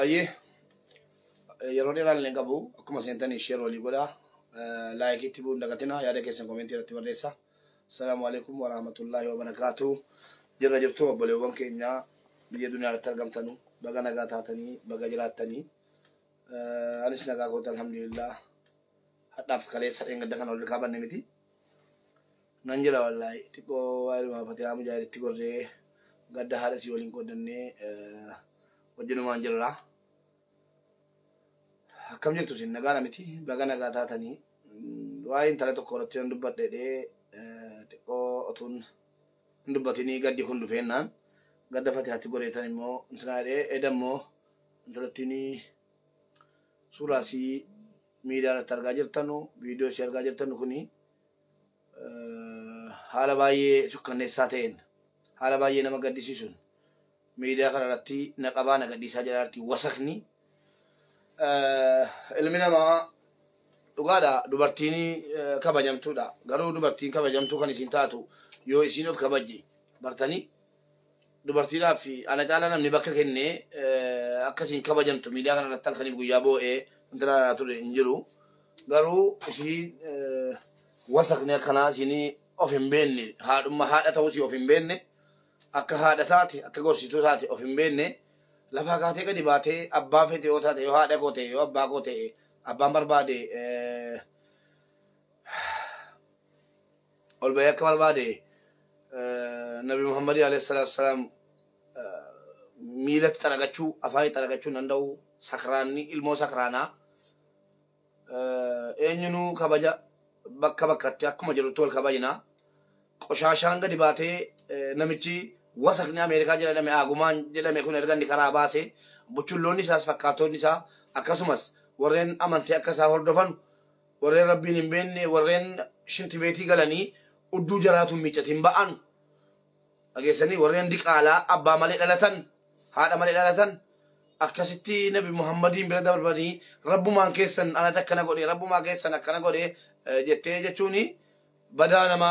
Ayyee, yeroo dheeraan illee qabu akkuma seentanii share walii godhaa. Like'itti bu'uun dagatina, yaada keessan commentii irratti barreessa. Assalaamu alaikum warahmatullaahi wabarakaatu. Jirra jirtu obboleewwan keenya biyya duniyaa irratti argamtanu, baga nagaa taatanii, baga jiraattanii. Anis nagaa koota, alhamdulillah. Hadhaaf kaleessa dheengadda kana ol kaabanne miti. Nan jira wallaahi, xiqqoo waa'ee Fatihaa Mujaahiditti gorree gadda haadha sii waliin qoodannee wajjinumaan jirra. Akkam jirtu isin, nagaa miti? Baga nagaa taatanii. Waa'ee intala tokko irratti nan dubbadhe jedhee xiqqoo otuun hin dubbatinii gaddi kun dhufeennaan gadda Fatihaatti goreetan immoo intinaa jedhee eda immoo intalattiin suuraa isii miidiyaa irratti argaa jirtanu, viidiyoo isii argaa jirtanu kuni haala baay'ee sukkanneessaa ta'een, haala baay'ee nama gaddisiisuun miidiyaa kana irratti naqabaa na gadhiisaa jiraarti wasakni. Ilmi namaa dhugaadha, dubartiin kabajamtuudha. Garuu dubartiin kabajamtuu kan isin taatu yoo isiin of kabajje bartanii. Dubartiidhaaf ana caalaa namni bakka kennee akkasiin kabajamtu miidiyaa kana irratti halkaniif guyyaa boo'ee intala ture hin jiru. Garuu isiin wasakni akkanaa isiin of hin beekne, haadhummaa haadha ta'uusii of hin beekne, akka haadha taate, akka gorsituu taate of hin beekne, lafaa kaatee gadi baatee abbaa fete yoo taate, yoo haadha koo ta'e, yoo abbaa koo ta'e, abbaan barbaade ol bahee akka barbaade Nabi Muhammad alayhi salaatu wasalaam miilatti xaragachuu, afaanii xaragachuu hin danda'u. Sakraanni ilmoo sakraanaa eenyunuu kabaja bakka bakkatti akkuma jirutti wal kabajna. Qoshaashaan gadi baatee namichi wasakni Ameerikaa jedhame Agumaan jedhame kun erga inni karaa baase, buchulloonni isaas fakkaatonni isaa akkasumas warreen amantii akka isaa hordofan, warreen rabbiin hin beekne, warreen shintibeetii galanii udduu jalaatu miiccatiin ba'an dhageessanii, warreen diqaalaa abbaa malee dhalatan, haadha malee dhalatan, akkasitti Nabi Muhammadiin bira darbanii rabbumaan keessan anatti akkana godhe, rabbumaan keessan akkana godhe jettee jechuuni badaa nama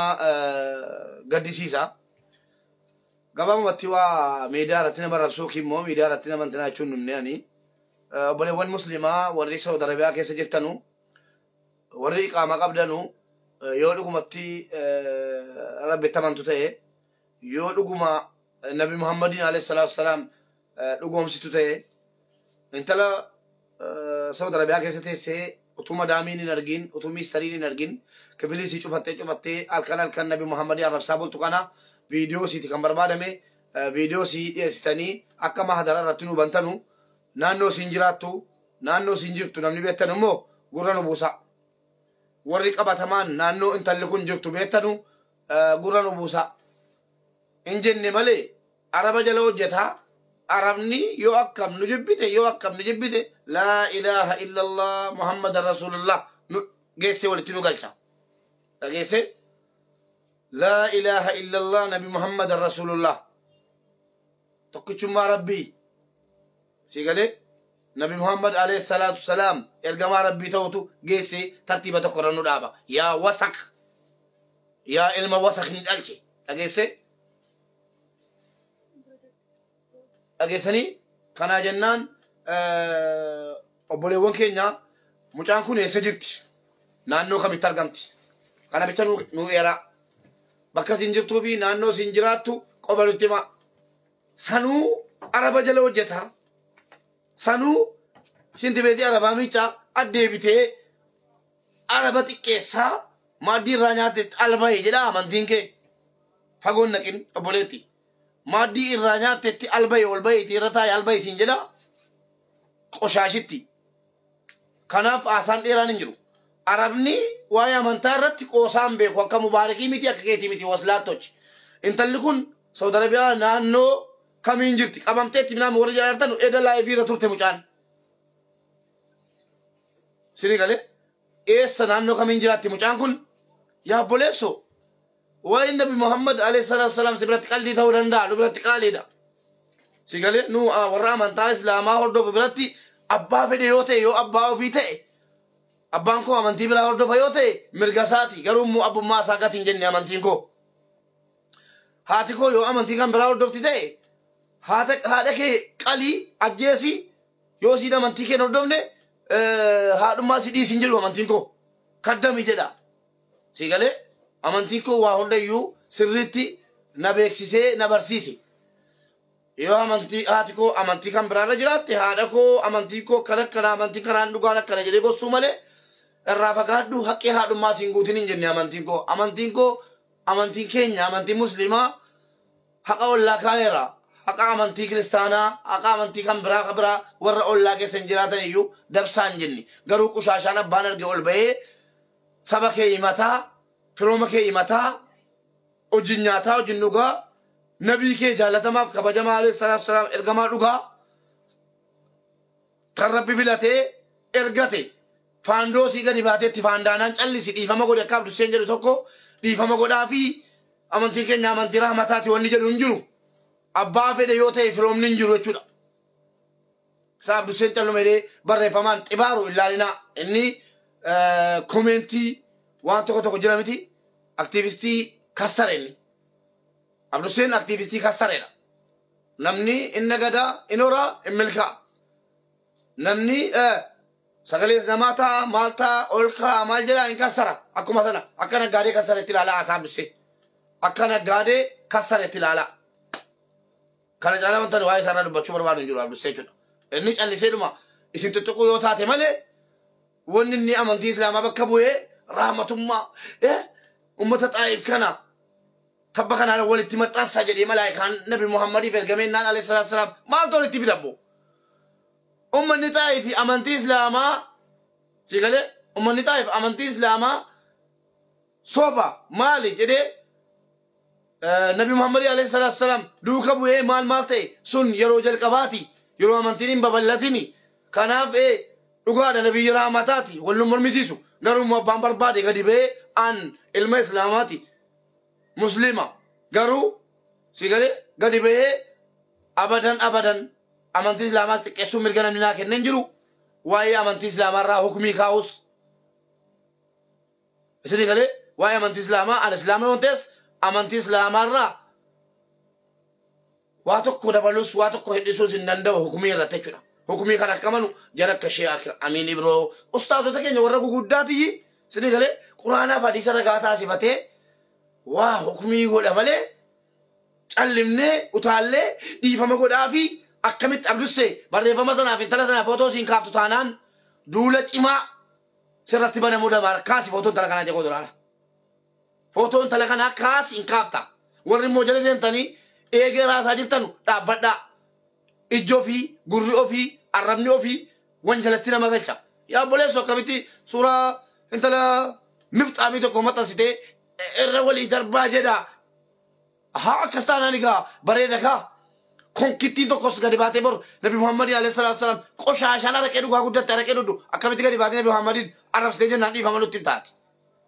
gaddisiisa. Gabaabumatti waa miidiyaa irratti nama rabsuu immoo miidiyaa irratti nama intinaa jechuun dhumne. Ani obboleewwan muslimaa warri Saudi Arabiyaa keessa jirtanu, warri iqaamaa qabdanu, yoo dhugumatti rabbitti amantu ta'e, yoo dhuguma Nabi Muhammadiin alayhi salaatu wasalaam dhugoomsitu ta'e, intala Saudi Arabiyaa keessa teessee utuu madaamiin hin argin, utuu miistariin hin argin, kifilii isii cufattee cufattee halkan halkan Nabi Muhammadii arrabsaa bultu kana viidiyoo isiiti kan barbaadame. Viidiyoo isii dhiyeessitanii akka mahadara irratti nu bantanu, naannoo isiin jiraattu, naannoo isiin jirtu namni beektan immoo gurra nu buusa. Warri qabatamaan naannoo intalli kun jirtu beektanu gurra nu buusa. Hin jenne malee araba jala hojjetaa. Arabni yoo akkam nu jibbite, yoo akkam nu jibbite, laa ilaaha illallah Muhammadan rasulullah nu geessee walitti nu galcha. Dhageesse, laa ilaaha illallah Nabi Muhammadan rasulullah, tokkichummaa rabbii si galee, Nabi Muhammad alayhi salaatu salaam ergamaa rabbii ta'utu geessee tartiiba tokko irra nu dhaaba. Yaa wasak, yaa ilma wasak hin dhalche, dhageesse, dhageessanii. Kanaa jennaan obboleewwan keenya, mucaan kun eessa jirti, naannoo kamitti argamti, kana bicha nu eeraa. Bakka isin jirtuu fi naannoo isin jiraattu qofa nutti himaa. Sanuu araba jala hojjeta, sanuu shintibeetii arabaa miicaa addeebitee araba xiqqeessaa maaddii irraa nyaatte albahe jedha amantiin kee. Fagoon naqin obboleetti, maaddii irraa nyaattetti albahe, ol baheeti irra taa'e albahe siin jedha qoshaashitti. Kanaaf haasaan dheeraan hin jiru. Arabni waa'ee amantaa irratti qoosaan beeku, akka mubaarakii miti, akka keetii miti waslaattochi. Intalli kun Saudi Arabiyaa naannoo kamiin jirti? Qabamteetti minaan warri jiraatan eda liveii irra turte mucaan. Sini galee, eessa naannoo kamiin jiraatti mucaan kun? Yaa obboleessoo, waa'ee Nabi Muhammad alayhi salaatu wasalaam si biratti qaldii ta'uu danda'a, nu biratti qaaliidha. Si galee, nu warra amantaa islaamaa hordofu biratti abbaa fedhe yoo ta'e, yoo abbaa ofii ta'e, abbaan koo amantii biraa hordofa yoo ta'e mirga isaati, garuu immoo abbummaa isaa gati hin jenne amantiin koo. Haati koo yoo amantii kan biraa hordofti ta'e, haadha kee qalii ajjeesii. Yoo siin amantii kee hin hordofne haadhummaa si dhiisin jedhu amantiin koo. Kaddami jedha. Si galee amantiin koo waa hundayyuu sirriitti na beeksisee na barsiise. Yoo amantii haati koo amantii kan biraarra jiraatte haadha koo amantii koo kan akkana amantii karaan dhugaan akkana jedhee gorsuu malee irraa fagaadhu haqqee haadhummaa siin guutin hin jenne amantiin koo. Amantiin koo amantiin keenya amantii musliimaa haqa ollaa kaa'eera. Haqa amantii kiristaanaa haqa amantii kan biraa kan biraa warra ollaa keessa hin jiraatan iyyuu dabsaa hin jenne. Garuu qushaashaan abbaan arge ol ba'ee saba kee himataa firooma kee himataa hojii nyaataa hojii dhugaa nabii kee jaalatamaaf kabajamaa alayhi salaatu salaam ergamaa dhugaa kan rabbi filatee ergate faandoo sii gadi baateetti faandaanaan callisi dhiifama godhe akka Abdusseen jedhu tokko dhiifama godhaa fi amantii keenya amantii rahmataati wanni jedhu hin jiru. Abbaa fedhe yoo ta'e firoomni hin jiru jechuudha. Isa Abdusseen calluma jedhee barreeffamaan xibaaru ilaalinaa inni komentii waan tokko tokko jira miti aktiivistii kassare inni. Abdusseen aktiivistii kassareedha. Namni inni gadaa in horaa in milkaa'a. Namni sagalee namaa ta'a maal ta'a ol ka'a maal jedhaa hin kassara akkuma sana akka naggaadee kassareetti ilaalaa haasaa Abdusseen. Akka naggaadee kassareetti ilaalaa. Kana caalaa wanta waa'ee isaarraa dubbachuu barbaadu hin jiru Abdussee jechuudha. Inni calliseedhuma isin tuttuquu yoo taate malee wanni inni amantii islaamaa bakka bu'ee rahmatummaa ummata xaa'if kana tabba kanaan walitti maxxansa jedhee malaayikaan nabi Muhammadiif ergameennaan alayhi salaatu salaam maaltu walitti fidabbo? Ummanni xaa'if amantii islaamaa si galee ummanni xaa'if amantii islaamaa soba maali jedhee nabi Muhammad alayhi salaatu salaam duuka bu'ee maal maal ta'e sun yeroo jalqabaati yeroo amantiin hin babal'atini kanaaf dhugaadha nabiyyi rahmataati wal nu mormisiisu garuu abbaan barbaade gadi ba'ee an ilma islaamaati muslima garuu si galee gadi ba'ee abadan abadan amantii islaamaas xiqqeessuu mirga namni naa kenneen jiru waa'ee amantii islaamaarraa hukumii kaa'us isin galee waa'ee amantii islaamaa an islaama yoon ta'es amantii islaamaarraa waa tokko dabalus waa tokko hir'isuus hin danda'u hukumii irratti jechuudha. Hukumii kan akka manu jala akka Sheekh Amiin Ibroo ustaazota keenya warra guguddaatiyyi isin galee quraanaaf hadiisa ragaa taasifatee waa hukumii godha malee callimnee utaallee dhiifama godhaa fi akkamitti Abdussee barreeffama sanaaf intala sanaaf footoo siin kaaftu taanaan duula cimaa sirratti banamuu danda'a. Kaasi footoo intala kanaa jedhoo duraana. Footoo intala kanaa kaasi hin kaafta. Warri immoo jala deemtanii eegee raasaa jirtan dhaabbadhaa. Ijji ofii, gurri ofii, arrabni ofii wanjalatti nama galcha. Yaa obboleessu akkamitti suuraa intala mifxaamii tokko maxxansitee irra walii darbaa jedha. Haa akkas taanaan egaa bareeda kaa. Konkittiin tokkos gadi baatee bor Nabi Muhammad alayhi salaatu salaam qoshaashaan araqee dhugaa guddatte araqee dhudhu akkamitti gadi baatee Nabi Muhammadiin arrabsitee jennaan dhiifama nutti taati.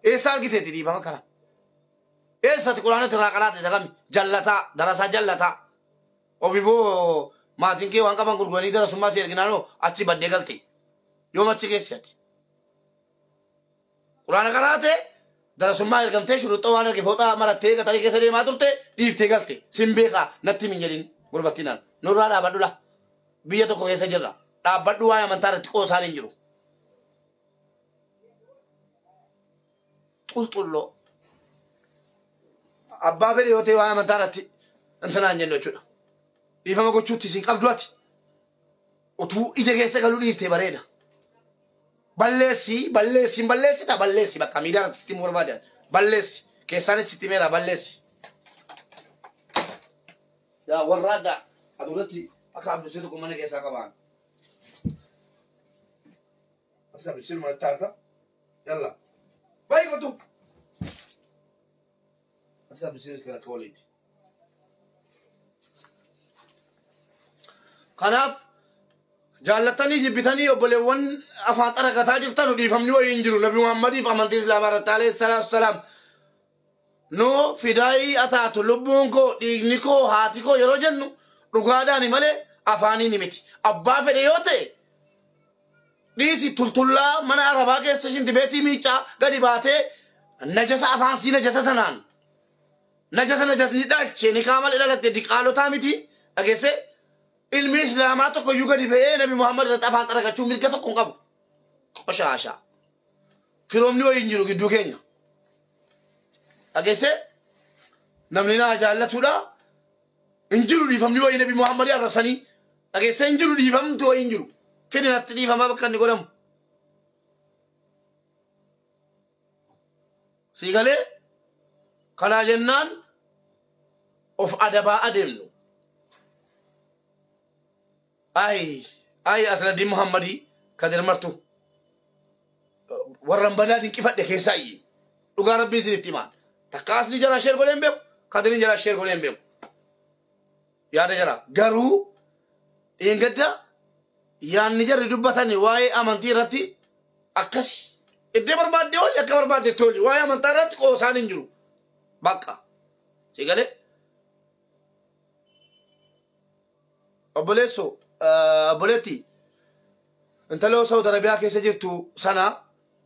Eessa argiteeti dhiifama kana? Eessatti quraanatti irraa qaraate isa kami? Jallataa, darasaa jallataa. Ofiboo maatiin kee waan qaban gurguranii darasummaa si erginaanoo achi baddee galte. Yoom achi keessi ati? Quraana qaraate darasummaa ergamtee shuruxxa waan arge fooxaa marattee qaxarii keessa deemaa turte dhiiftee galte. Sin beekaa natti hin jedhin gurbattinaan. Nurraa dhaabbadhu la. Biyya tokko keessa jirra. Dhaabbadhu waa'ee amantaa irratti qoosaan hin jiru. Qulqulloo. Abbaa fedhe yoo ta'e waa'ee amantaa irratti intanaan jennu jechuudha. Dhiifama gochuutti isin qabdu ati. Utuu ija keessa galuu dhiiftee bareeda. Balleessi balleessi hin balleessita balleessi bakka miidiyaa irratti sitti himuu barbaadan balleessi keessaanis sitti himeera balleessi. Yaa warra adda aduratti akka Abdussee tokko mana keessaa qabaan. Akka Abdussee manatti taata. Yalla. Baay'ee qotu. Akka Abdussee kan akka waliiti. Kanaaf jaallatanii jibbitanii obboleewwan afaan xaragataa jirtan dhiifamni wayii hin jiru. Nabi Muhammadiif amantii Islaamaa irratti alayhi salaatu salaam. Noo fidaayii ataatu lubbuun koo dhiigni koo haati koo yeroo jennu dhugaadhaani malee afaaniin miti. Abbaa fedhe yoo ta'e dhiisi tultullaa mana arabaa keessa shintibeetii miicaa gadi baatee najasa afaan sii najasa sanaan najasa najasni dhalche ni kaama dhalatte diqaalotaa miti dhageesse. Ilmi Islaamaa tokko iyyuu gadi ba'ee Nabi Muhammad irratti afaan xaragachuu mirga tokko hin qabu. Qoshaasha. Firoomni wayii hin jiru gidduu keenya. Dhageessee namni naa jaallatudha. Hin jiru dhiifamni wayii Nabi Muhammad arrabsanii. Dhageessee hin jiru dhiifamtu wayii hin jiru. Fedhi natti dhiifamaa bakka inni godhamu. Sii galee kanaa jennaan of adabaa adeemnu. Ay, ay Asladdiin Muhammadii Kadir Martuu. Warran badaa dinqifadhe keessaa iyyi. Dhugaa rabbii isinitti himaan. Takka asli jara sheer godhee hin beeku. Kadiriin jara sheer godhee hin beeku. Yaada jara. Garuu dheengadda yaanni jarri dubbatan waa'ee amantii irratti akkasi. Iddoo barbaadde ooli akka barbaadde ooli. Waa'ee amantaa irratti qoosaan hin jiru. Bakka. Si galee? Obboleessoo obboleetti intaloo Saudi Arabiyaa keessa jirtu sana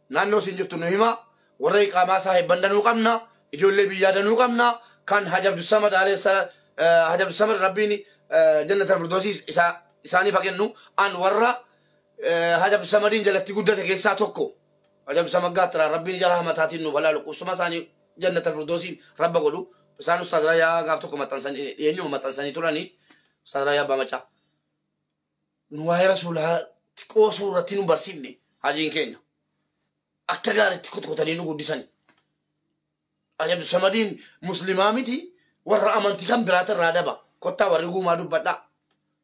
naannoo isin jirtu nu hima. Warra iqaamaa saahibban danuu qabna. Ijoollee biyyaa danuu qabna. Kan Haji Abdussamad Haji Abdussamad Rabbiin jannata firdoosii isaaniif haa kennu. An warra Haji Abdussamadiin jalatti guddate keessaa tokko. Haji Abdussamad Gaattiraa Rabbiin jala hamataatiin nuuf halaalu qubsuma isaanii jannata firdoosiin rabba godhu. Isaan Ustaaz Raayyaa gaaf tokko maxxansanii dhiyeenyuma maxxansanii turanii Ustaaz Raayyaa Abbaa Macaa. Nu waa'ee rasuulaa qoosuu irratti nu barsiifne hajiin keenya. Akka gaariitti kutkutanii nu guddisani. Haji Abdussamadiin muslimaa miti warra amantii kan biraati irraa daba. Kottaa warri guumaa dubbadhaa.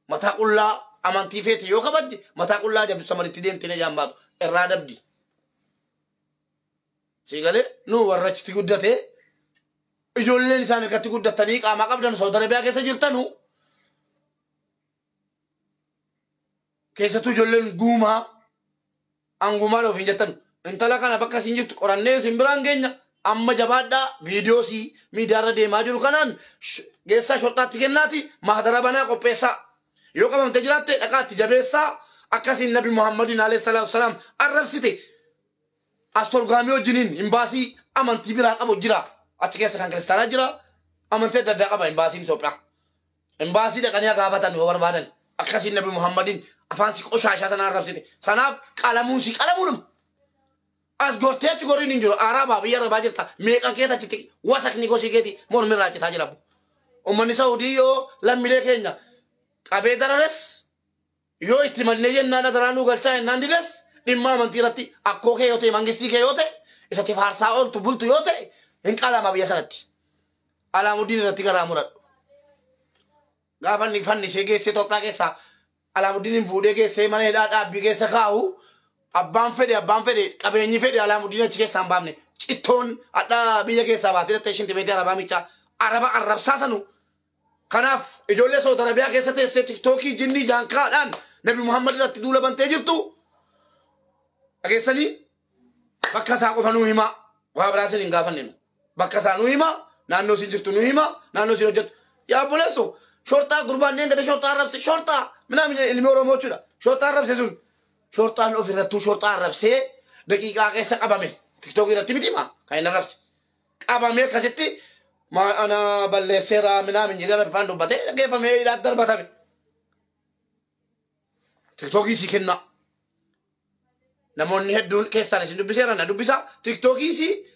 Mataa qullaa amantii feete yoo kabajje mataa qullaa Haji Abdussamaditti deemtee ijaan baatu irraa dabdi. Sii galee nu warra achitti guddatee ijoolleen isaan harkatti guddatanii qaamaa qabdan Saudi Arabiyaa keessa jirtanu keessattuu ijoolleen guumaa angumaa ofiin jettan intala kana bakka isin jirtu qorannee isin biraan geenya amma jabaadhaa viidiyoo sii miidiyaarra deemaa jiru kanaan geessaa shorxaatti kennaati maadara banaa qopheessaa yoo qabamte jiraatte dhaqaatti jabeessaa akkasiin Nabi Muhammadiin alayhi salaatu wasalaam arrabsite astorgaamii wajjiniin imbaasii amantii biraa qabu jira achi keessa kan kiristaanaa jira amantii adda addaa qaba imbaasiin Itoophiyaa imbaasii dhaqanii gaafatan yoo barbaadan akkasiin Nabi Muhammadiin afaan si qoshaashaa sana arrabsite sanaaf qalamuun si qalamuunuma as gortee achi goriin hin jiru arabaa biyya arabaa jirta meeqan keeta achitti wasakni gosii keeti mormi irraa citaa jira ummanni Saudii yoo lammiilee keenya qabee darares yoo itti mannee jennaan adaraa nuu galchaa jennaan dides dhimma amantii irratti akkoo kee yoo ta'e mangistii kee yoo ta'e isatti faarsaa ooltu bultu yoo ta'e hin qalama biyya sanatti. Alaamuddin irratti garaa muradhu. Gaafa inni fannisee geessee Itoophiyaa keessaa Alaamuddin fuudhee geessee mana hidhaa dhaabbii keessa kaa'u abbaan fedhe qabeenyi fedhe Alaamuddin achi keessaa hin baafne cittoon hadhaa biyya keessaa baatee dhattee ishiin timeetii arabaa michaa araba arrabsaa sanu. Kanaaf ijoollee Saudi Arabiyaa keessa teessee tiktookii jinnii jaankaadhaan Nabi Muhammad irratti duula bantee jirtu. Dhageessanii bakka isaa qofa nuu himaa waa biraa isin hin gaafanne nu. Bakka isaa nuu himaa naannoo isin jirtu nuu himaa naannoo isin hojjettu. Yaa obboleessoo shorxaa gurbaan neen gada shorxaa arrabse shorxaa minaamin ilmi Oromoo jechuudha. Shorxaa arrabse sun shorxaan ofirrattuu shorxaa arrabsee daqiiqaa keessa qabame tiktookii irratti miti himaa kan inni arrabse. Qabamee akkasitti ana balleesseera minaamin jedhee rabbaan dubbatee dhaggeeffamee hidhaatti darbatame. Tiktookii sii kennaa. Namoonni hedduun keessaan isin dubbiseera na dubbisaa. Tiktookii sii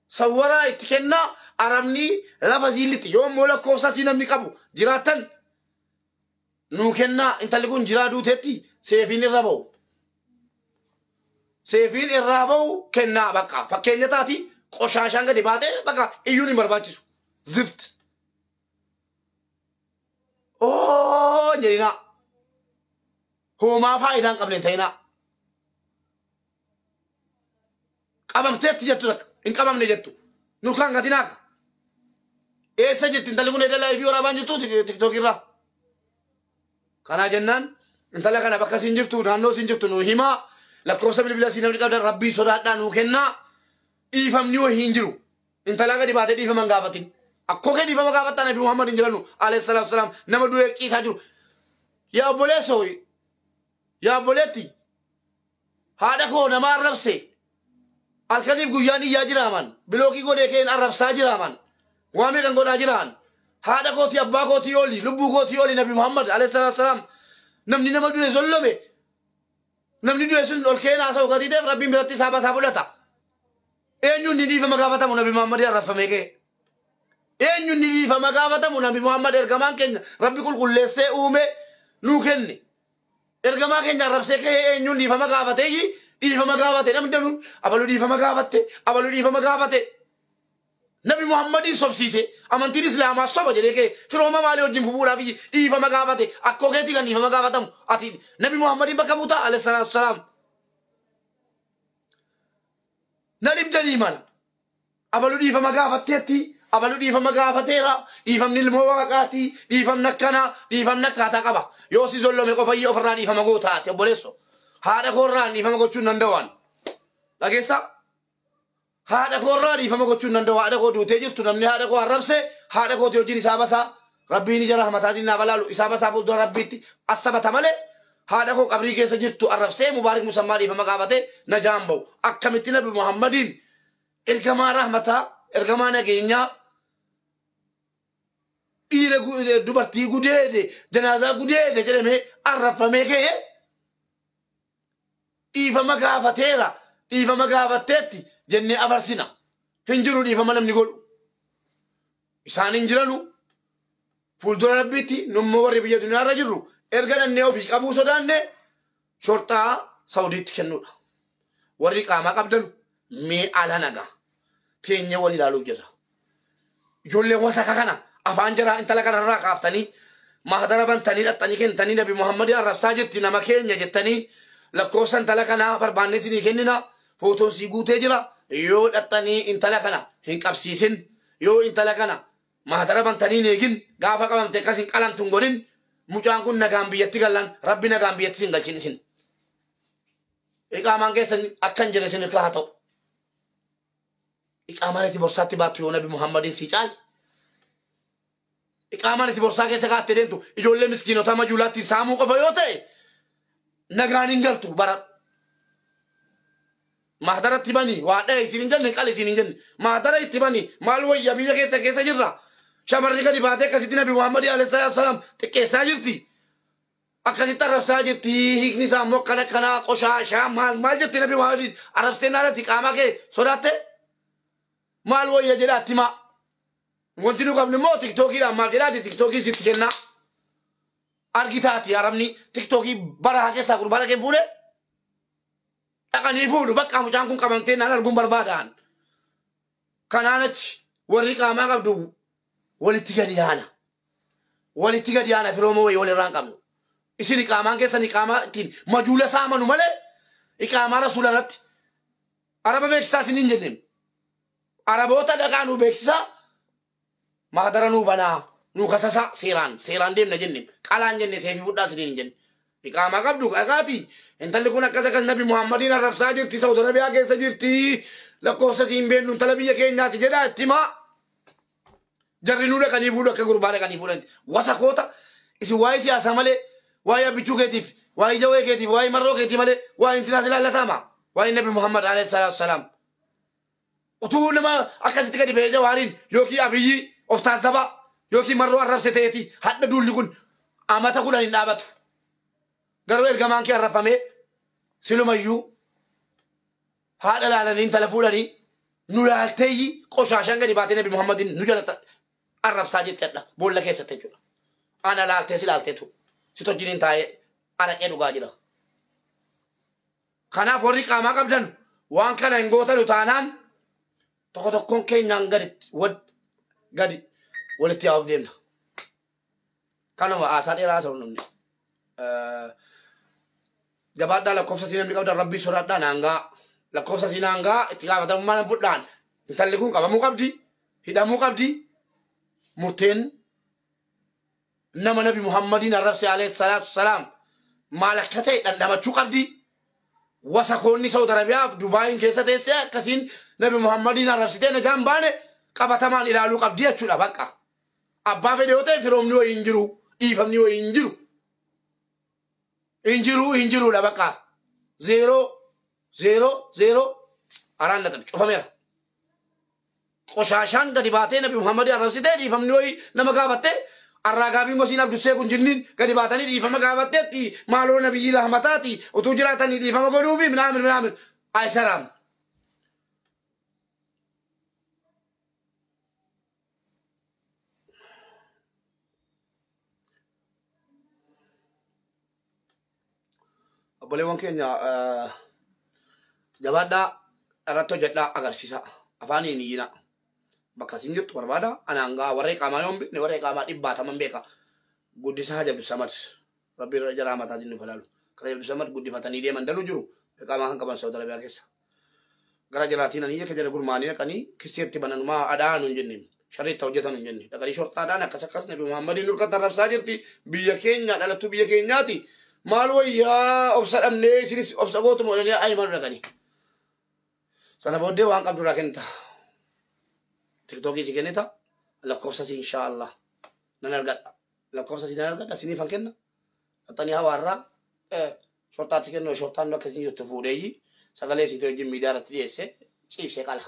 sawwaraa itti kennaa arabni lafa siilitti yoo immoo lakkoofsa sii namni qabu jiraattan nuu kennaa intalli kun jiraa duuteetti seefiin irra ba'u. Seefiin irraa ba'u kennaa bakka fakkeenya taati qoshaashaan gadi baatee bakka iyyuun hin barbaachisu. Zift. Oo jedhinaa. Hoomaa faayidaa hin qabne hin ta'inaa. Qabamteetti jettu takka hin qabamne jettu nurkaan gatinaa ka eessa jirti intalli kun edda laayifii waraabaan jirtu tiktookii irraa kanaa jennaan intala kana bakka isin jirtu naannoo isin jirtu nuu himaa lakkoofsa bilbila isin namni qabdan rabbii sodaadhaa nuu kennaa dhiifamni wayii hin jiru intala gadi baatee dhiifama hin gaafatin akkoo kee dhiifama gaafattaa Nabi Muhammad hin jiranu alayhi salaatu wasalaam nama du'ee ciisaa jiru yaa obboleessoo yaa obboleetti haadha koo nama arrabse halkaniif guyyaan iyyaa jiraaman bilookii godhee keen arrabsaa jiraaman waa meeqan godhaa jiraan Haadha kootii abbaa kootii oli lubbuu kootii oli Nabi Muhammad alayhi salaatu wasalaam. Namni nama du'e zollome. Namni du'e sun ol keenaa haasa'u gatii ta'eef Rabbiin biratti isaa basaa fudhata. Eenyuun ni dhiifama gaafatamu Nabi Muhammad arrabfamee ka'e. Eenyuun ni dhiifama gaafatamu Nabi Muhammad ergamaan keenya Rabbi qulqulleessee uume nuu kenne. Ergamaa keenya arrabsee ka'ee eenyuun dhiifama gaafatee dhiifama gaafate namni danuun abaluu dhiifama gaafatte abaluu dhiifama gaafate. Nabi Muhammadiin sobsiise amantiin Islaamaa soba jedhee ka'e firooma maalii wajjin fufuudhaaf dhiifama gaafate akkoo keetii kan dhiifama gaafatamu ati Nabi Muhammadiin bakka buutaa alayhi salaatu wasalaam. Na dhibdanii mala abaluu dhiifama gaafatteetti abaluu dhiifama gaafateera dhiifamni ilmoo waaqaati dhiifamni akkanaa dhiifamni akkaataa qaba yoo si zollome qofayyee ofirraa dhiifama gootaati obboleesso haadha koorraa dhiifama gochuu hin danda'an dhageessaa. Haadha koorraa dhiifama gochuu hin danda'u. Haadha koo duutee jirtu namni haadha koo arrabse haadha kooti wajjin isaa basaa Rabbiin ija rahmataatiin naa balaalu isaa basaa fuuldura Rabbiitti assabata malee haadha koo qabrii keessa jirtu arrabsee Mubaarik Musammaa dhiifama gaafatee najaan ba'u. Akkamitti Nabi Muhammadiin ergamaa rahmataa ergamaa nageenyaa dhiira dubartii gudeede janaazaa gudeede jedhamee arrabfamee ka'ee dhiifama gaafateera dhiifama gaafatteetti jennee afarsina. Hin jiru dhiifama namni godhu. Isaan hin jiranu fuuldura Rabbiitti nummoo warri biyya duniyaarra jirru erga dhannee ofii qabuu sodaanne shorxaa Saudiitti kennuudha. Warri qaamaa qabdanu mee ala nagaa teenyee wal ilaaluuf jirra. Ijoolleen wasaka kana afaan jaraa intala kanarraa kaaftanii mahdara bantanii dhaxxanii kennitanii Nabi Muhammad arrabsaa jirti nama keenya jettanii lakkoofsa intala kanaa barbaannee isinii kennina footoon sii guutee jira. Yoo dhaxxanii intala kana hin qabsiisin yoo intala kana mahdara bantanii hin eegin gaafa qabamte akkas hin qalamtu hin godhin mucaan kun nagaan biyyatti gallaan Rabbi nagaan biyyatti sin galchin isin. Iqaamaan keessan akkan jedhe isin irraa haa ta'u. Iqaamaan itti borsaatti baattu yoo Nabi Muhammadiin sii caale. Iqaamaan itti borsaa keessa kaattee deemtu ijoollee miskiinota majuulaatti saamuu qofa yoo ta'e nagaan hin galtu bara. Mahdara itti bani waa dha'e isin hin jenne qali isin hin jenne mahdara itti bani maal wayya biyya keessa keessa jirra. Shamarri gadi baatee akkasitti Nabi Muhammad alayhi salaatu wasalaam xiqqeessaa jirti. Akkasitti arrabsaa jirti hiikni isaa immoo akkana akkanaa qoshaashaa maal maal jetti Nabi Muhammadiin arrabsee naalatti qaamaa kee sodaatte maal wayya jedhaa itti himaa. Wanti nu qabnu immoo tiktookiidhaan maal jedhaati tiktookii sitti kennaa. Argitaati arabni tiktookii barahaa keessaa gurbaana kee fuudhee dhaqanii fuudhu bakka mucaan kun qabamtee naan arguun barbaadaan. Kanaan achi warri qaamaa qabdu walitti gadi yaana. Walitti gadi yaana firooma wayii walirraa hin qabnu. Isin iqaamaan keessan iqaamaa ittiin majuula saamanu malee iqaamaa rasuula irratti araba beeksisaa isin hin jenne. Araboota dhaqaa nuu beeksisaa maadara nuu banaa nuu kasasaa seeraan seeraan deemna jenne qalaan jenne seefii fudhaa isin hin jenne. Iqaamaa qabdu dhaqaati intalli kun akkas akkas Nabi Muhammadiin arrabsaa jirti Saudi Arabiyaa keessa jirti lakkoofsa siin beeknu intala biyya keenyaati jedhaa itti himaa. Jarri nuu dhaqanii fuudhu akka gurbaa dhaqanii fuudhanitti. Wasakoota isin waa'ee siyaasaa malee waa'ee abbichuu keetiif waa'ee jawee keetiif waa'ee marroo keetii malee waa'ee intinaas ilaallataama. Waa'ee Nabi Muhammad alayhi salaatu wasalaam. Utuu nama akkasitti gadi ba'ee jawaariin yookiin Abiyyi of taazzabaa yookiin marroo arrabse ta'eeti hadha duulli kun amata 10 hin dhaabatu. Garuu ergamaan kee arrabfamee silumayyuu haadha laalanii intala fuudhanii nu laalteeyyi qoshaashaan gadi baatee Nabi Muhammadiin nu jalata arrabsaa jetti hadha boolla keessatti jechuudha. Ana laaltee si laalteetu si wajjiniin taa'ee araqee dhugaa jira. Kanaaf warri qaamaa qabdan waan kana hin gootanu taanaan tokko tokkoon keenyaan gadi walitti yaa'uuf deemna. Kanuma haasaa dheeraa haasa'u namni. Jabaadhaa lakkoofsa sii namni qabdan Rabbii sodaadhaa naangaa. Lakkoofsa sii naangaa itti gaafatamummaa nan fudhaan. Intalli kun qabamuu qabdi, hidhamuu qabdi. Murteen nama Nabi Muhammadiin arrabse alayhi salaatu wasalaam maal akka ta'e dhandhamachuu qabdi. Wasakoonni Saudi Arabiyaa fi Dubaayin keessa teessee akkasiin Nabi Muhammadiin arrabsitee najaan baane qabatamaan ilaaluu qabdi jechuudha bakka. Abbaa fedhe yoo ta'e firoomni wayii hin jiru, dhiifamni wayii hin jiru. Hin jiru hin jiruudha bakka. 0 0 0 4 cufameera. Qoshaashaan gadi baatee Nabi Muhammad arrabsitee dhiifamni wayii nama gaafattee arraagaabiin gosiin Abdussee kun jinniin gadi baatanii dhiifama gaafatteetti maaloo nabiyyi rahmataati utuu jiraatanii dhiifama godhuufi minaamin minaamin aysaraam. Obboleewwan keenya jabaadhaa irratti hojjedhaa agarsiisa. Afaaniin iyyina. Bakka isin jirtu barbaada. Anaan gaa warra iqaamaa yoon beekne warra iqaamaa dhibbaataman beeka. Guddisaa Haji Abdulsamad. Rabbi irra jala mataatiin nuuf ilaalu. Kara Abdulsamad guddifatanii deeman danuu jiru. Iqaamaa kan qaban Saudi Arabiyaa keessa. Gara jalaatiin ani akka jala gurmaanii dhaqanii kiseetti bananumaa adhaanu hin jenne. Sharriitti hojjetan hin jenne. Dhaqanii shorxaadhaan akkas akkas Nabi Muhammadiin nurkatti arrabsaa jirti. Biyya keenya dhalattuu biyya keenyaati. Maal wayyaa obsa dhabnee isinis obsa gootuma jedhanii ayiman dhaqanii. Sana booddee waan qabdu irraa kennita. Tiktookii si kennita. Lakkoofsa si inshaallah nan argadha. Lakkoofsa si nan argadha siniifan kenna. Dhaxxanii hawaarraa shorxaatti kennu shorxaan bakka isin jirtu fuudheeyyi sagalee siitee wajjin miidiyaa irratti dhiyeessee ciisee qala.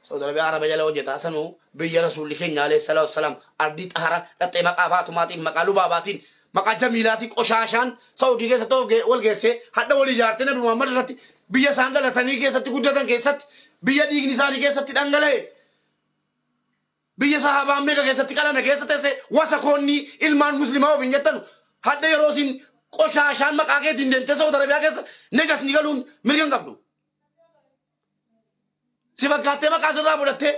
Saudi Arabiyaa Araba jala hojjetaa sanuu biyya rasuulli keenya alayhi salaatu wasalaam ardii xahara dhaxxee maqaa Faatumaatiin maqaa Lubaabaatiin maqaa Jamiilaatiin qoshaashaan Saudii keessatti wal geessee hadha wal ijaartee Nabi Muhammad irratti biyya isaan dhalatanii keessatti guddatan keessatti biyya dhiigni isaanii keessatti dhangala'e biyya sahaabaan meeqa keessatti qalame keessa teesse wasakoonni ilmaan muslimaa ofiin jettanu hadha yeroo isin qoshaashaan maqaa keetiin deemtee Saudi Arabiyaa keessa najasni galuun mirga hin qabdu. Si fakkaattee maqaa sirraa fudhattee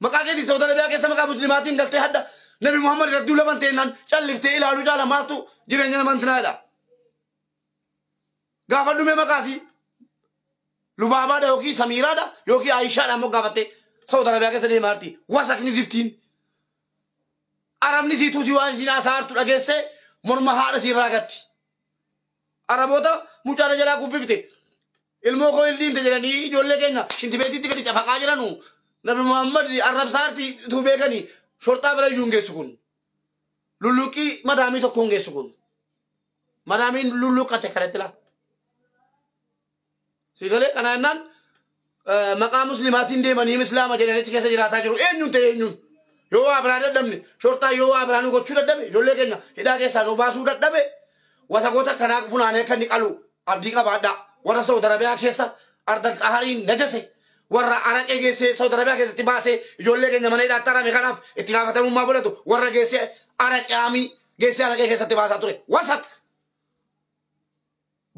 maqaa keetiin Saudi Arabiyaa keessa maqaa muslimaatiin galtee hadha Nabi Muhammad irratti duula banteennaan calliftee ilaaluu jaala maaltu jireenya nama hintinaa. Gaafa dhumee maqaasii Lubaabaadha yookiin Samiiraadha yookiin Aayishaadha ammoo gaafattee Saudi Arabiyaa keessa deemaa jirti. Wasakni ziftiin. Arabni siituu si waan isiin haasaa hartu dhageessee morma haadha siirraa gatti. Araboota mucaadha jalaa kuffifte. Ilmoo koo ildiinte jedhanii ijoollee keenya shintibeetiitti gadi cafaqaa jiranu. Nabi Muhammad arrabsaa harti utuu beekanii shorxaa bira iyyuu hin geessu kun. Lulluqqii madaamii tokko hin geessu kun. Madaamiin lulluqqate kanatti laa. Siigalee kana jennaan maqaa muslimaatiin deemanii islaama jedhanii achi keessa jiraataa jiru. Eenyuun ta'e eenyuun? Yoo waa biraa dadhabne shorxaa yoo waa biraa nu gochuu dadhabe ijoollee keenya hidhaa keessaa nu baasuu dadhabe wasakoota kanaa funaanee kan inni qalu abdii qabaadhaa. Warra Saudi Arabiyaa keessa ardal xahariin najase warra araqee geessee Saudi Arabiyaa keessatti baasee ijoollee keenya mana hidhaatti arame kanaaf itti gaafatamummaa fudhatu warra geessee araqee amii geessee araqee keessatti baasaa ture. Wasak!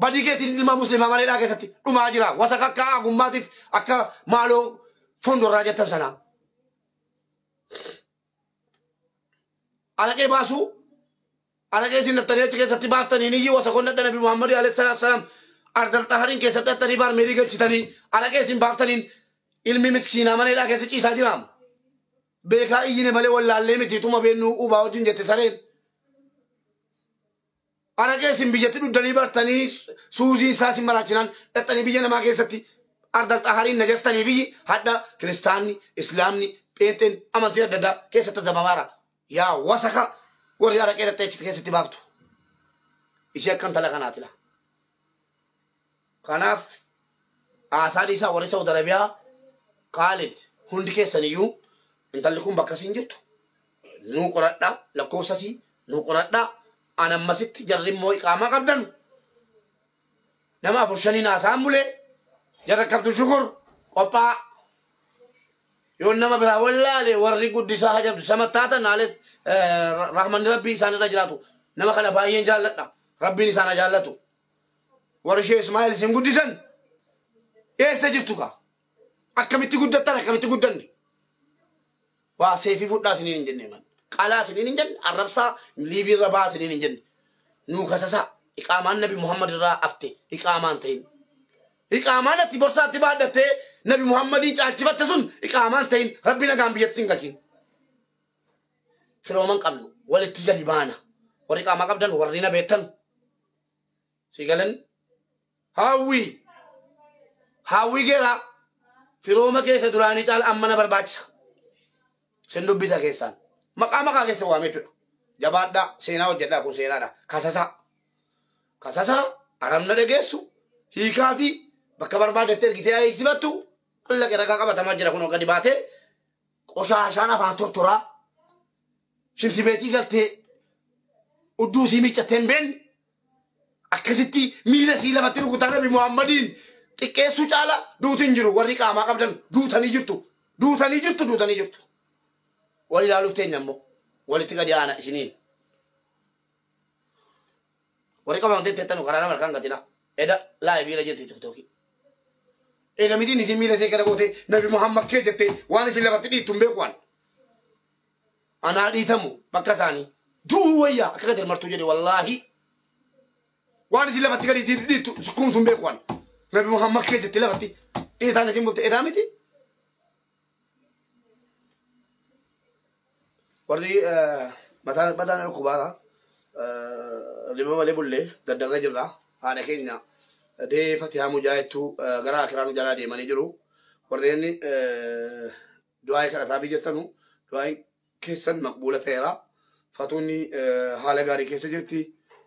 Badii keetiin ilma muslimaa mana hidhaa keessatti dhumaa jira. Wasak akka agummaatiif akka maaloo fondorraa jettan sanaa. Araqee baasuu araqee isin dhattanii achi keessatti baaftanii niyyi wasakoon dhadha Nabi Muhammad alayhi salaatu wasalaam ardal xahariin keessatti dhattanii baarmeelii galchitanii araqee isin baaftaniin ilmi miskiinaa mana hidhaa keessa ciisaa jiraam. Beekaa iyyine malee wallaallee miti tuma beennuu ubaa wajjin jette sareen. Araqee isin biyyatti dhuddanii bartanii suuzii isaa isin maraachinaan dhattanii biyya namaa keessatti ardal xahariin najastanii biyyi hadha kiristaanni islaamni pheenxeen amantiin adda addaa keessatti azabamaara. Yaa wasaka warri araqee dhattee achitti keessatti baaftu. Ishee akka intala kanaati la. Kanaaf haasaa dhiisaa warri Saudi Arabiyaa Kaalid hundi keessaniyyuu intalli kun bakka isiin jirtu nuu qoradhaa lakkoofsa isii nuu qoradhaa an ammasitti jarri immoo iqaamaa qabdan nama afur shaniin haasaan bulee jarra qabdu shukur qophaa yoo nama biraa wallaale warri guddisaa hajabdu sama taatan aales rahmanni rabbii isaan irra jiraatu nama kana baay'een jaalladha rabbiin isaan jaallatu warri ishee Ismaa'eel isin guddisan eessa jirtu kaa akkamitti guddattan akkamitti guddanne waa seefii fudhaa isiniin hin jenne man qalaa isiniin hin jenne arrabsaa liivii irra baa isiniin hin jenne nuu kasasaa iqaamaan Nabi Muhammad irraa afte iqaamaan ta'in iqaamaan ati borsaatti baadhattee Nabi Muhammadiin caalchifatte sun iqaamaan ta'in rabbi nagaan biyyatti sin galchin firooman qabnu walitti gadi baana warri iqaamaa qabdan warri na beektan si galan hawwii hawwii geeraa firooma keessa duraanii caala amma na barbaachisa. Sin dubbisa keessaan. Maqaa maqaa keessa waamee jechuudha. Jabaadhaa seenaa hojjedhaa kun seenaadha. Kasasaa. Kasasaa arabna dhageessu hiikaa fi bakka barbaadetti ergitee hiiksifattu Alla ragaa qabatamaa jira kun gadi baatee qoshaashaan afaan tortoraa shintibeetii galtee udduu sii miiccattee hin beekne akkasitti miila sii lafatti rukutaa Nabi Muhammadiin xiqqeessuu caala duutiin jiru warri qaamaa qabdan duutanii jirtu duutanii jirtu duutanii jirtu. Wal ilaaluuf teenya immoo walitti gadi aana isiniin. Warri qabamtee teettanu karaa nama harkaan gatina. Eda laayiviira jirti tiktookii. Eega mitiin isin miila ishee gara gootee Nabi Muhammad kee jettee waan isin lafatti dhiittu hin beeku waan. Anaa dhiitamu bakka isaanii du'uu wayyaa akka gadi martuu jedhe wallaahi. Waan isin lafatti gadi dhiittu sukkuumtu hin beeku waan. Nabi Muhammad kee jettee lafatti dhiitaan isin bulte edaa miti. Warri mataan badaan dhukkubaara riba malee bullee gaddarra jirra haadha keenya dee Fatihaa Mujaahidtu gara akiraa nu jalaa deemanii jiru. Warreen du'aa kadhataa fi jirtanu du'aan keessan maqbuula ta'eera. Fatuunni haala gaarii keessa jirti.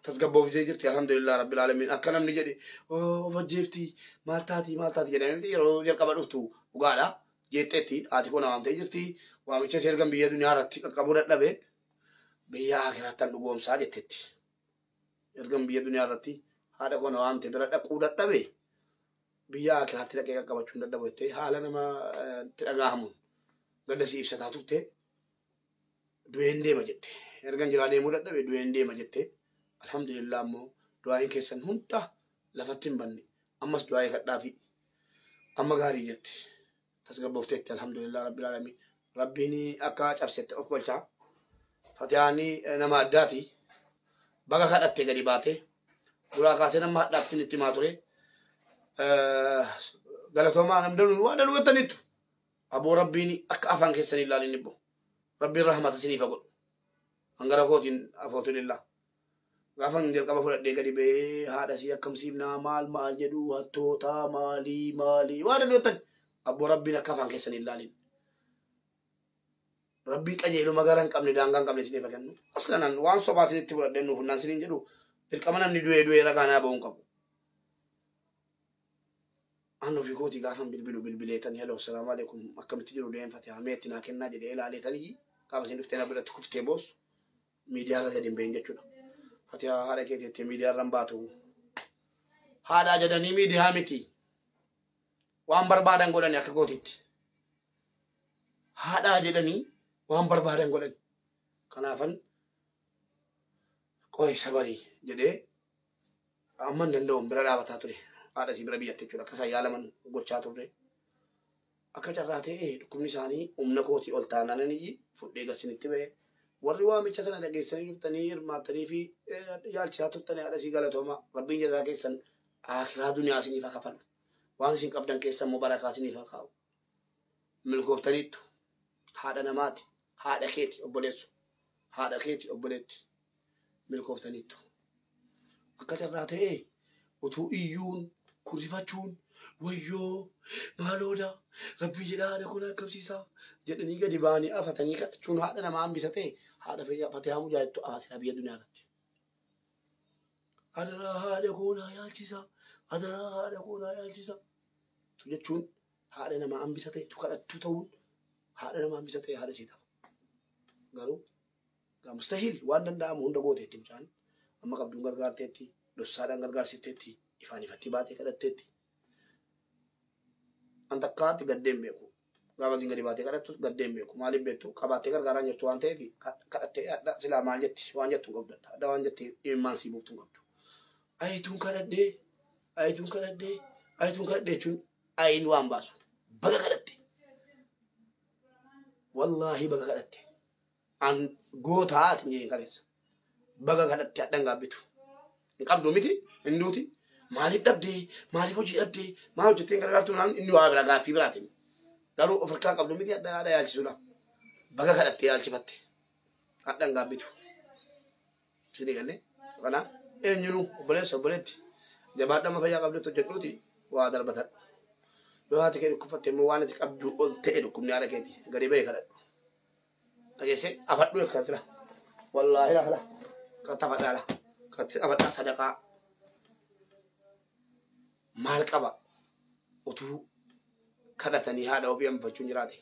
Tasgabbooftee jirti alhamdulillah rabbil alamin. Akka namni jedhe of ajjeefti maal taati maal taati jedhamee yeroo jalqaba dhuftu dhugaadha. Jeetteetti haati koo na waamtee jirti. Waamicha ishee ergan biyya duniyaa irratti qaqqabuu dadhabe biyya akiraattan dhugoomsaa jetteetti. Ergan biyya duniyaa irratti haadha koo na waamte bira dhaquu dadhabe biyya akiraatti dhaqee qaqqabachuu hin dadhabu jettee haala nama itti dhagahamuun gadda si ibsataa turte du'een deema jette. Ergan jiraa deemuu dadhabe du'een deema jette. Alhamdulillah ammoo du'aayin keessan hunda lafatti hin banne ammas du'aayii kadhaafi amma gaarii jette. Tasgabboofteetti alhamdulillah rabbil alamin. Rabbiin akka cabsette of golchaa. Fatiyaan nama addaati. Baga kadhatte gadi baate. Duraa kaasee nama hadhaatti isinitti himaa ture. Galatoomaa namni waan danuu jettaniittu. Aboo rabbiin akka afaan keessanii ilaalin ibbo. Rabbiin rahmata isiniif haa godhu. Hangara kootiin afootu lillaa. Gaafan jalqaba fudhadhee gadi ba'ee haadha sii akkam siifnaa maal maal jedhu hattoota maalii maalii waan danuu jettan. Aboo rabbiin akka afaan keessanii ilaalin. Rabbii qajeeluma gara hin qabne daangaa hin qabne isiniif haa kennu. Aslan waan sobaa isinitti fudhadhee nuuf naan isiniin jedhu dirqama namni du'ee du'ee ragaa naa ba'uu hin qabu. An ofii kootii gaafan bilbilu bilbileetanii hello salaamu alaikum akkamitti jiru deem Fatihaa meetti naa kennaa jedhee ilaaleetanii gaafa isin dhuftee na biratti kuftee boossu miidiyaa irra gadi hin bahin jechuudha. Fatihaa haadha keetii jettee miidiyaa irra hin baatu. Haadhaa jedhanii miidiyaa miti. Waan barbaadan godhani akka kootitti. Haadhaa jedhanii waan barbaadan godhani. Kanaafan qoy sabarii jedhee amma hin danda'uun bira dhaabataa ture. Haadha isii bira biyyatti jechuudha. Akka isaan yaalaman gochaa turre. Akka carraa ta'e dhukkubni isaanii humna kootii ol taanaan fudhee gasinitti ba'e. Warri waamicha sana dhageessanii dhuftanii hirmaattanii fi yaalchisaa turtanii haadha isii galatooma. Rabbiin jazaa keessan akiraa duniyaa isiniif haa kafalu. Waan isin qabdan keessa immoo barakaa isiniif haa kaa'u. Milkooftaniittu haadha namaati. Haadha keeti obboleessu. Haadha keeti obboleetti. Milkooftaniittu. Akka carraa ta'e utuu iyyuun kurrifachuun wayyoo maalooda rabbii jedhaa haadha kun akkamsiisaa jedhanii gadi ba'anii afatanii kadhachuun haadha namaa hambisa ta'e haadha Fatihaa Mujaahidtu aasira biyya duniyaa irratti. Adaraa haadha koo naa yaalchisaa adaraa haadha koo naa yaalchisaa jechuun haadha namaa hambisa ta'e tu kadhattuu ta'uun haadha namaa hambisa ta'e haadha ishee ta'a. Garuu mustahil waan danda'amu hunda gooteetti mucaan amma qabduun gargaarteetti dhossaadhaan gargaarsifteetti ifaan ifatti baatee kadhatteetti. An takkaatti gaddeen beeku. Gaafa isin gadi baatee kadhattus gaddeen beeku. Maaliif beektu qabaattee gargaaraan jirtu waan ta'eef kadhattee hadha silaa maal jetti waan jettu hin qabdu. Hadha waan jetti imimmaan sii buuftu hin qabdu. Ayituun kadhadhee ayituun kadhadhee ayituun kadhadhee jechuun ayin waan baasu. Baga kadhatte. Wallaahi baga kadhatte. An gootaa ati hin kaleessa. Baga kadhatte hadhan gaabbitu. Hin qabdu miti hin duuti. Maaliif dhabdee maaliif hojii dhabdee maal hojjettee hin gargaartu naan inni waa bira gaaffii biraatiin. Garuu of harkaa qabdu miti hadha haadha yaalchisuudha. Baga kadhattee yaalchifatte. Hadhan gaabbitu. Isinii galee kanaaf eenyunuu obboleessa obboleetti jabaadha amma fayyaa qabdutti hojjedhuuti waa darbatadhu. Yoo haati kee dhukkufatte immoo waan ati qabdu ol ta'e dhukkubni haadha keeti gadi ba'e kadhadhu. Dhageessee afadhu akka jira. Wallaahi lafa lafa. Katti afadhaa lafa. Katti afadhaa sadaqaa. Maal qaba utuu Kadhatanii haadha ofii hambifachuun jiraate.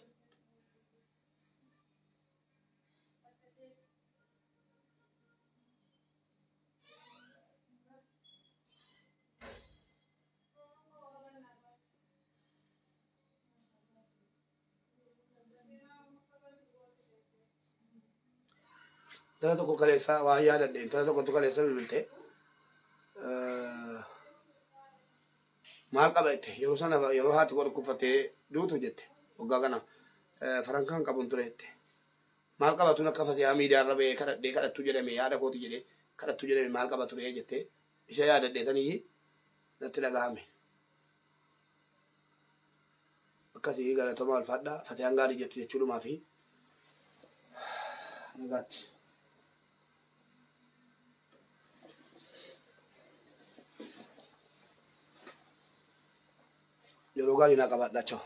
Intala tokko kaleessa waa yaadadhe, intala tokkotu kaleessa bilbilte. Maal qaba jette, yeroo sana yeroo haati koo dhukkubfattee duutu jette, waggaa kana farankaan qabuun ture jette. Maal qaba tun akka Fatihaa miidiyaa irra ba'ee kadhadhee kadhattuu jedhame, yaada kooti jedhee kadhattuu jedhame, maal qaba ture jette. Isa yaadadhee tanii natti dhagahame. Akkasii galatoomaa, ulfaadhaa. Fatiyaan gaarii jetti jechuudhumaa fi nagaatti. Yeroo gaarii naa qabaadhaa. Chao.